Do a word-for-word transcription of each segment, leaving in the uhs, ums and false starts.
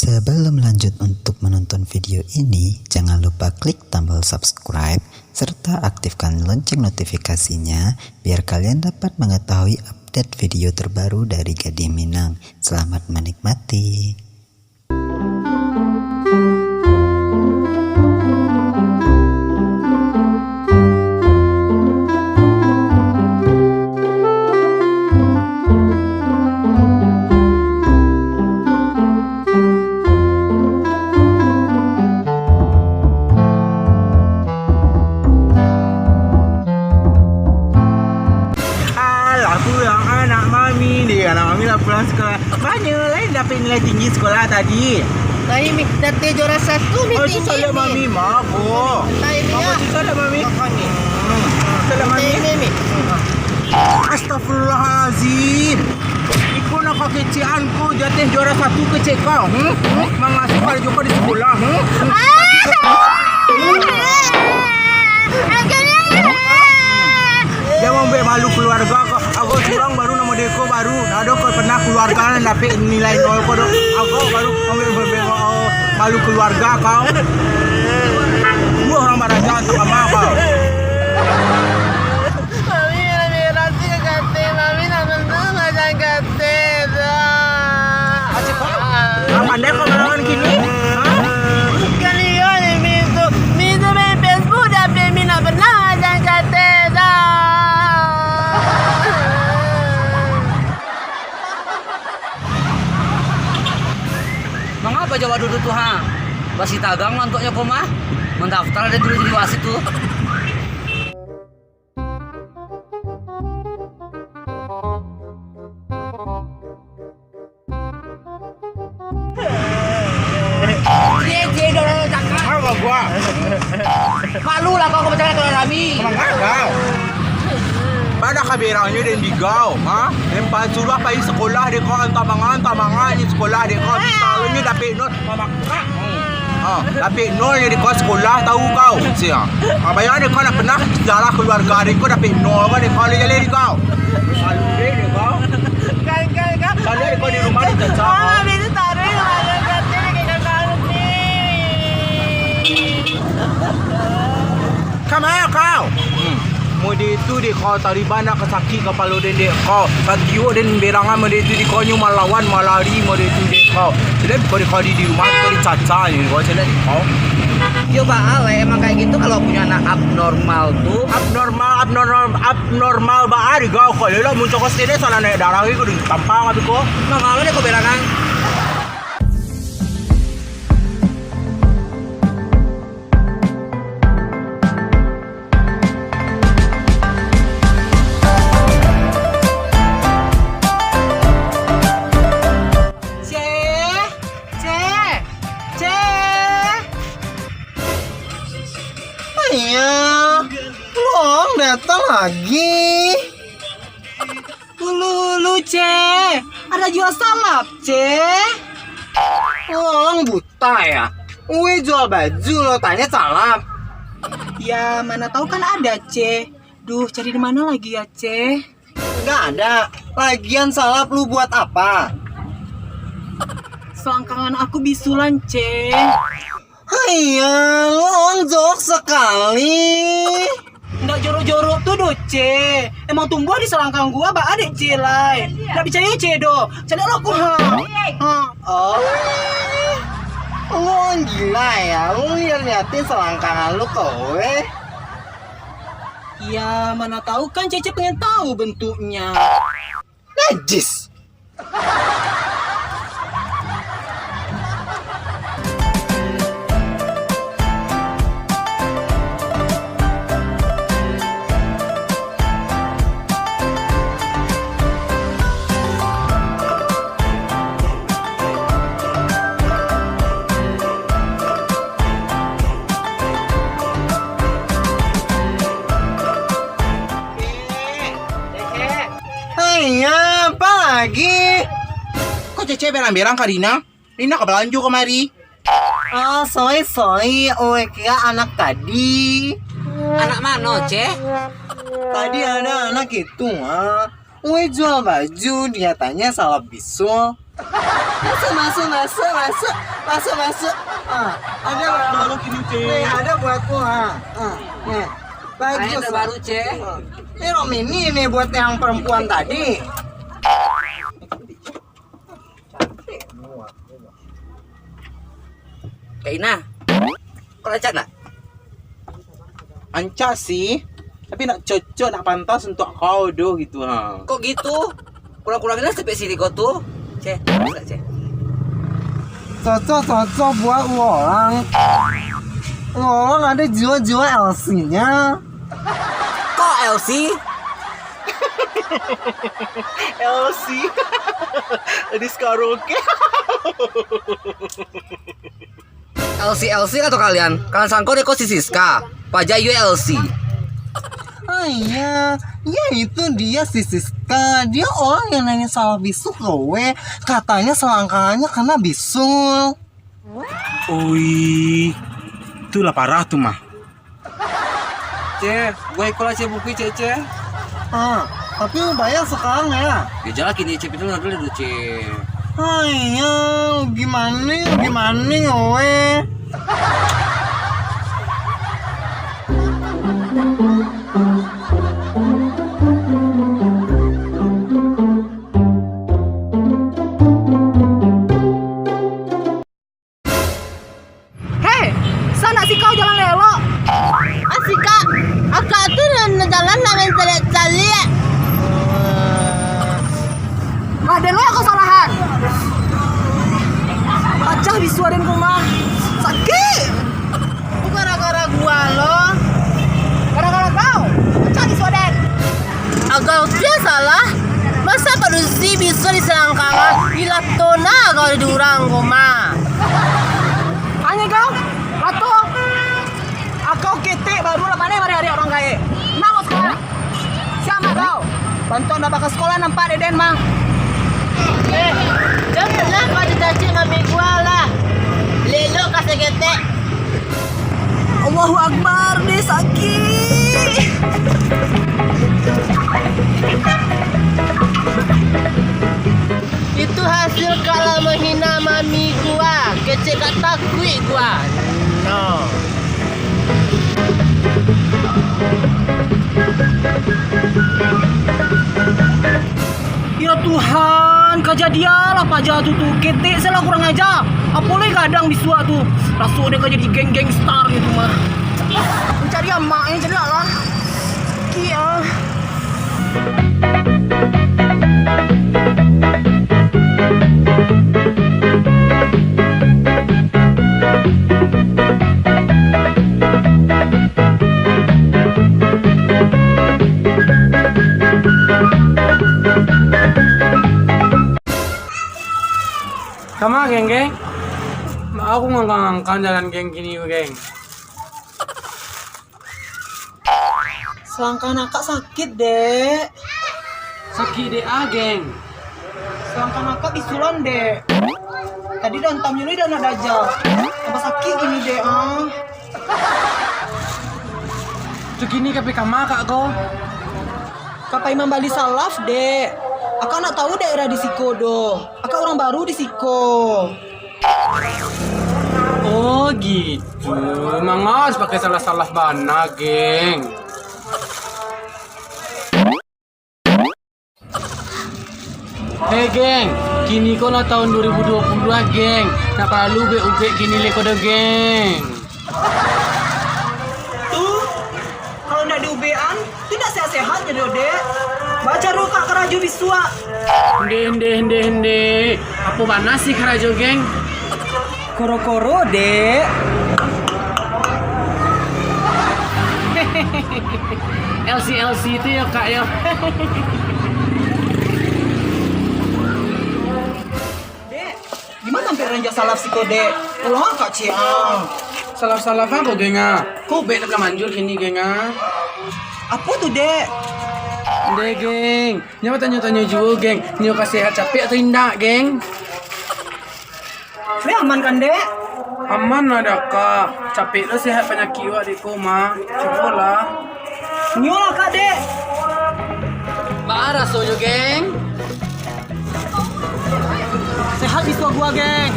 Sebelum lanjut untuk menonton video ini, jangan lupa klik tombol subscribe serta aktifkan lonceng notifikasinya biar kalian dapat mengetahui update video terbaru dari Gadih Minang. Selamat menikmati. Alah, pulang anak mami ni. Anak mami lah pulang sekolah. Banyak lain dapat nilai tinggi sekolah tadi. Lain, Mi. Datai juara satu, Mi, tinggi, Mi. Oh, tu salah mami, maaf, oh. Lain, Mi, maaf, ya. Tu salah mami. Maaf, Mi. Hmm. Salah mami. Lain, Mi, Mi. Astagfirullahalazim. Iko nak kakecekan ko jateh juara satu kecek kau. Hmm? Hmm? Mangasuh kali juko di sekolah. Hmm? Hmm? Jan mambuek malu keluarga kau. Aku surang baru namo deko baru. Ado kau pernah keluarga nan dapek nilai nol ko do. Aku baru mambuek, mambuek, oh, malu keluarga kau. Dua orang baraja untuk kamar kau. Mami, mami, rasi ka kateh, mami nak menang macam kateh dah. Aceh, kau? Ah, pandai kau melawan kini? Hah? Kalian ni, Mi tu, Mi tu main Facebook, tapi Mi nak menang macam kateh dah. Mangapa jawab duduk tu, ha? Basi tagang lah untuaknyo ko mah. Mendaftar dari dulu jadi wasit tu. Cie, cie, dong, dong, cakap. Apa gua? Malu lah kau, kau percaya dengan kami. Emang kau? Pada kaberangnyo den digau, ha? Den pasuruah pai sekolah dek kau, antah manga, antah manga ni sekolah dek kau. Misalnyo dapek nol, mamakak. Ha, dapek nol jadi kau sekolah, tahu kau. Sia. Ha, bayangkan dek kau nak pernah sejarah keluarga dek kau dapek nol, kau dek kau jaleh-jaleh dek kau. Malu deh dek kau. Kan, kan, kan. Kalau dek kau di rumah ni cacak. Ah, habis tu taruh yang ada kata dia kata kau ni. Kama kau? Hmm. Mode tu dek kau, taliban nak kasakik kapalo den dek kau. Satiok den berangan mode tu dek kau, nyo malawan, malari mode tu dek kau. Jadi kau dek kau di, di rumah kau dicaca nyo dek kau, caliak dek kau. Yo, baa lai, emang kayak gitu kalau punya anak abnormal tu. Abnormal, abnormal, abnormal baa dek kau. Kau lelok muncul kau sini, salah naik darah lagi kau ditampang habis kau. Nah, kalau dek kau berangan. Ceh, Ceh, Ceh. Ayah, Luong datang lagi. Ulu, ulu, Ceh. Ada jual salap, Ceh. Luong buta ya. Ue jual baju lo tanya salap. Ya, mana tahu kan ada, Ceh. Duh, cari di mana lagi ya, Ceh? Nggak ada. Lagian salap lu buat apa? Selangkangan aku bisulan, Ceh. Haiya, lu jorok sekali. Ndak jorok-jorok tu doh, Ceh. Emang tumbuah di selangkang gua, baa dek Ceh lai. Ndak picayo Ceh doh. Caliak lo aku, ha. Ha. Oh. Lu orang gila ya, lu liat-liatin selangkangan lu kau, eh. Ya, mana tahu kan Cece pengen tahu bentuknya. Najis. Haiya, apa lagi? Kok Cece berang-berang ka Rina? Rina ka balanjo kamari. Oh, sorry, sorry. Ue kira anak tadi. Anak mano, Ce? Tadi ada anak itu, ah. Ue jual baju, dia tanya salap bisul. Masuk, masuk, masuk, masuk, masuk, masuk. Ah, ada, Bang. Baru kini, Cek. Nih, ada buatmu, ah. Ah, nih. Bagus, Bang. Terbaru, Cek. Ah. Ini Romini nih buat yang perempuan tadi. Kak Ina, kau rancak nak? Rancak sih, tapi nak cocok, nak pantas untuk kau doh gitu, ha. Kok gitu? Kurang-kurangin lah sampai sini kau tu. Ceh, ceh. Cocok-cocok buat lu orang. Lu orang ada jiwa-jiwa L C-nya. Kok L C? L C. Di karaoke. L C, L C kato kalian? Kalian sangko dek ko si Siska? Paja iyo L C. Oh iya, ya itu dia si Siska. Dia orang yang nanya salah bisuak ke we. Katanya selangkangannya kena bisul. Ui, itulah parah tu mah. Ceh, buah iko lah, Ceh, buku, Ceh, Ceh. Ah, tapi mau bayar sekarang ya? Ya, jalan kini, Ceh, pintu dulu, Ceh. Ayo, gimana, gimana, owe? Hei, sanak sikau jalan elok. Ah, sikak, akak tu nan jalan nak main caliak-caliak. Ah, den lo yang kesalahan. Pacah bisuak den ko mah. Sakik. Tu gara-gara gua lo. Gara-gara kau. Pacah bisuak den. Agak kau salah. Masa padusi bisa diselangkangan? Ilah tona kau di urang ko mah. Anjing kau, lato. Akau ketek baru lah pandai mari-ari urang gaek. Nang sekarang. Siapa kau? Bantuan dah bakal sekolah nampak dek den mah. Eh, janganlah kau ditaci mami gua lah. Lelok ka saketek. Allahu Akbar, deh sakik. Itu hasil kalau menghina mami gua, kecek ka takuik gua. No. Ya Tuhan, kajadian lah paja tu tu. Ketek salah kurang aja. Apo lai gadang bisuak tu. Raso dia ka jadi geng-geng star gitu mah. Cari amaknya jelek lah. Kia. Kama, geng, geng? Aku ngangkang-ngangkang jalan, geng, kini, geng. Selangkah nakak sakik, dek. Sakik dek a, geng? Selangkah nakak bisulan, dek. Tadi dantamnyo ni dah nak dajal. Tambah sakik gini, dek, ah. Tu kini ka pai kama kak ko? Ka pai mambali salaf, dek. Akak nak tahu daerah di siko doh. Akak urang baru di siko. Oh, gitu. Mangas pakai salaf-salaf bana, geng. Hei, geng. Kini ko lah tahun dua ribu dua puluh lah, geng. Nak paralu ubek-ubek kini lai ko doh, geng. Tu, kalau nak diubekan, tu nak sehat-sehat je doh, dek. Bacaro kak karajo bisuak. Ndeh, ndeh, ndeh, ndeh. Apo bana sih karajo, geng? Koro-koro, dek. L C L C itu ya, kak, ya. Dek, di ma tampek ranja salaf siko, dek? Pulang kak ciang. Salaf-salaf apo, geng, ah? Ko ubek nak manjur kini, geng, ah. Apo tu, dek? Ndeh, geng. Nyo batanyo-tanyo juo, geng. Nyo ka sehat capek atau indak, geng? Weh, aman kan, dek? Aman lah, dek, kak. Capek lo sehat panyakik wak, dek, ko mah. Cubolah. Nyo lah, kak, dek. Baa rasonyo, geng? Sehat bisuak gua, geng.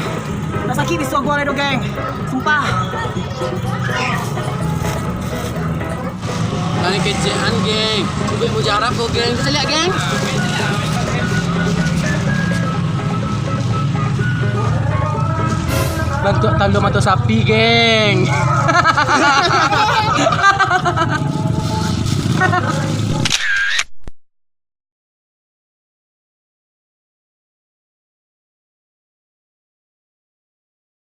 Lah sakik bisuak gua lai do, geng. Sumpah. Tadi kecekan, geng. Ubek mujarab ko, geng. Kita lihat, geng. Bantuak tando mato sapi, geng.